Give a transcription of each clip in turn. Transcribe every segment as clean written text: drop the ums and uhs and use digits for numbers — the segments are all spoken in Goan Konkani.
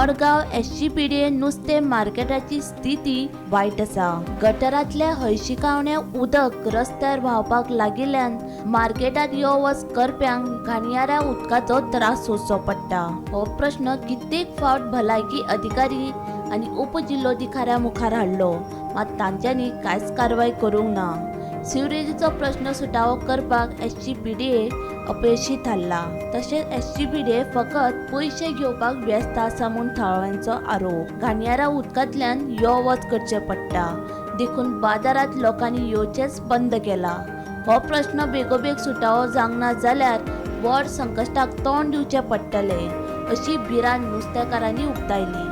मडगांव एसजीपीडीए नुस्तें मार्केटाची स्थिती वायट आसा. गटरांतल्या हळशिकावण्या उदक रस्त्यार व्हांवपाक लागिल्ल्यान मार्केटांत यो वच करप्यांक घाणयाऱ्या उदकाचो त्रास सोंसचो पडटा. हो प्रश्न कित्येक फावट भलायकी अधिकारी आनी उपजिल्लोधिकाऱ्या मुखार हाडलो, मात तांच्यांनी कांयच कारवाय करूंक ना. सिवरेजीचो प्रश्न सुटावो करपाक एसजीपीडीए अपेशी थारला. तशेंच एसजीपीडीए फकत पयशे घेवपाक व्यस्त आसा म्हूण थळाव्यांचो आरोप. घाणयाऱ्या उदकांतल्यान यो वच करचें पडटा, देखून बाजारांत लोकांनी येवचेंच बंद केला. हो प्रश्न बेगोबेग सुटावो जावंक ना जाल्यार व्हड संकश्टाक तोंड दिवचें पडटलें अशी भिरांत नुस्तेकारांनी उक्तायली.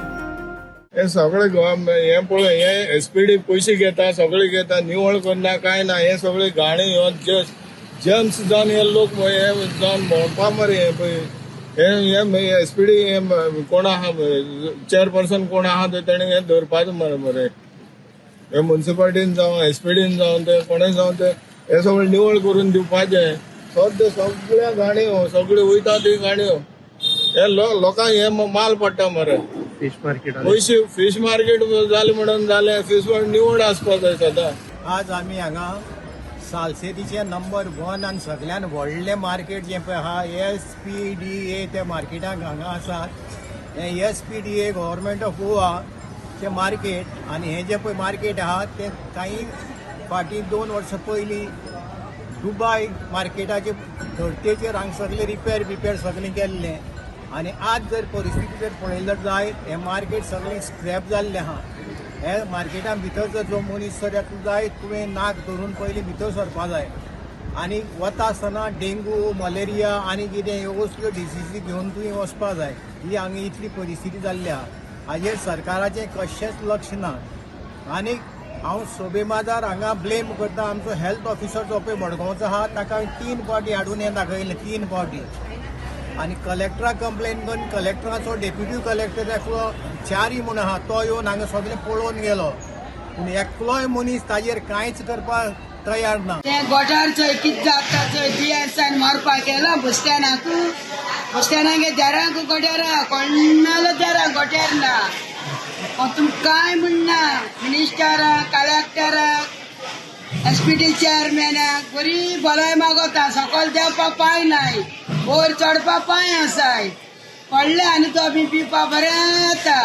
हे सगळे हे पळय, हे एसपीडी पयशे घेता, सगळे घेता, निवळ करना काय ना. हे सगळे घाणी जम्स जावन हे लोक हे जावन भोंवपा मरे. हे पळय, हे हे एसपीडी हे कोण आहा, चेअरपर्सन कोण आहा ते तेणे हे धरपाचें मरे मरे. हे मुन्सिपालिटीन जावं, एसपीडीन जावं, ते कोणें जावं, ते हे सगळे निवळ करून दिवपाचें. सद्या सगळ्या घाणयो सगळे वयता ती घाणयो. हे लोकांक हे माल पडटा मरे. फिश मार्केट पयशे फिश मार्केट जालें म्हणून जालें, फिश मार्केट निवळ आसपाक जाय सदां. आज आमी हांगा सालसेतीचें नंबर 1 आनी सगळ्यान व्हडलें मार्केट जें पळय आहा एसपीडीए त्या मार्केटाक हांगा आसात. हें एसपीडीए गव्हर्मेंट ऑफ गोवाचें मार्केट आनी हें जें पळय मार्केट आहा तें कांय फाटीं 2 वर्सां पयलीं दुबाय मार्केटाचे धर्तेचेर हांगा सगळें रिपेर बिपेर सगळें केल्लें आनी आज जर परिस्थिती जर पळयल्यार जायत हें मार्केट सगळें स्क्रॅप जाल्लें आहा. हे मार्केटान भितर जर जो मनीस जर येतलो जायत तुवें नाक धरून पयलीं भितर सरपा जाय आनी वता आसतना डेंगू, मलेरिया आनी कितें ह्यो असल्यो डिसिजी घेवन तुवें वचपा जाय. ही हांगा इतली परिस्थिती जाल्ली आहा. हाजेर सरकाराचें कशेंच लक्ष ना आनी हांव सोबेमाजार हांगा ब्लेम करता आमचो हेल्थ ऑफिसर जो पळय मडगांवचो आहा ताका 3 फावटी हाडून हें दाखयलें, 3 फावटी. आनी कलेक्टराक कंप्लेन करून कलेक्टराचो डेप्युटी कलेक्टर एकलो च्यारी म्हूण आहा तो येवन हांगा सगळें पळोवन गेलो, पूण एकलोय मनीस ताजेर कांयच करपाक तयार ना. तें गोठार चोय कितें जाता चोय, दुयेंसान मरपाक गेलो बस स्टँडाकू, बस स्टँडाक देरांक गोट्यार कोणालो देरां गोट्यार ना. तुमकां कांय म्हणना मिनिस्टराक, कलेक्टराक, एसपीडी चेअरमॅनाक बरी भलाय मागता. सकयल देंवपाक पांय नाय, वयर चडपाक पांय आसाय. पडले आनी तो बी पिवपा बरें येता.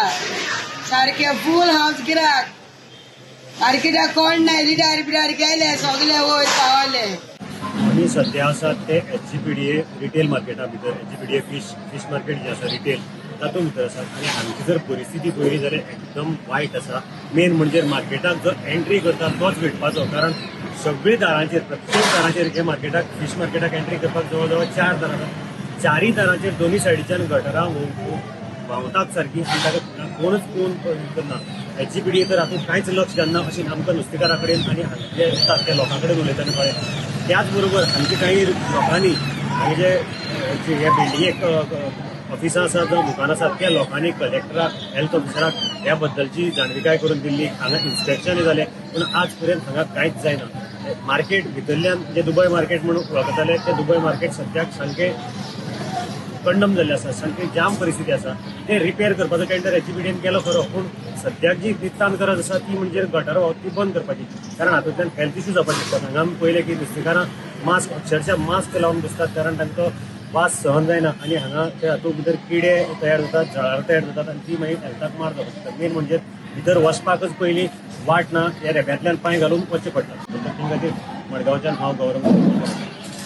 सारकें फूल हावस गिराक. मार्केटाक कोण नाय, रिटायर बिटायर गेले सगळे वयर पावले. आमी सद्या आसात ते एसजीपीडीए रिटेल मार्केटा भितर, एसजीपीडीए फिश मार्केट जे आसा रिटेल तातूंत भितर आसा. आनी हांगची जर परिस्थिती पळयली जाल्यार एकदम वायट आसा. मेन म्हणजे मार्केटाक जो एंट्री करता तोच भेटपाचो, कारण सगळी दारांचेर, प्रत्येक दारांचेर हे मार्केटाक, फिश मार्केटाक एंट्री करपाक जवळ जवळ 4 दारां आसा. 4 दारांचेर दोनूय सायडीच्यान गटरां व्हांवतात सारकी आनी ताका कोणूच कोण करना. एसजीपीडीए तर हातूंत कांयच लक्ष घालना अशें आमकां नुस्तेकारा कडेन आनी हांगा जे येतात त्या लोकां कडेन उलयतना कळ्ळें. त्याच बरोबर हांगचे कांय लोकांनी हांगे जे हे बिल्डिंगेक ऑफिसां आसात जावं दुकानां आसात त्या लोकांनी कलेक्टराक, हेल्थ ऑफिसराक ह्या बद्दलची जाणविकाय करून दिल्ली. हांगा इन्स्पेक्शनय जालें, पूण आज पर्यंत हांगा कांयच जायना. मार्केट भितरल्यान जे दुबय मार्केट म्हणून वळखताले ते दुबय मार्केट सद्याक सामकें कंडम जाल्लें आसा, सामकें जाम परिस्थिती आसा. ते रिपेर करपाचो टेंडर एसजीपीडीएन केलो खरो, पूण सद्याक जी नितांत गरज आसा ती म्हणजे गटर व्हांवता ती बंद करपाची, कारण हातूंतल्यान हेल्थ इश्यू जावपाक शकतात. हांगा आमी पळयलें की नुस्तेकारां मास्क, अक्षरशः मास्क लावन बसतात, कारण तांकां वास सहन जायना आनी हांगा ते हातूंत भितर किडे तयार जातात, जळारां तयार जातात आनी ती मागीर हेल्थाक मार जावपाक शकता. मेन म्हणजे भितर वचपाकच पयलीं वाट ना, ह्या रेब्यांतल्यान पांय घालून वचचें पडटा. त्या खातीर मडगांवच्यान हांव गौरव.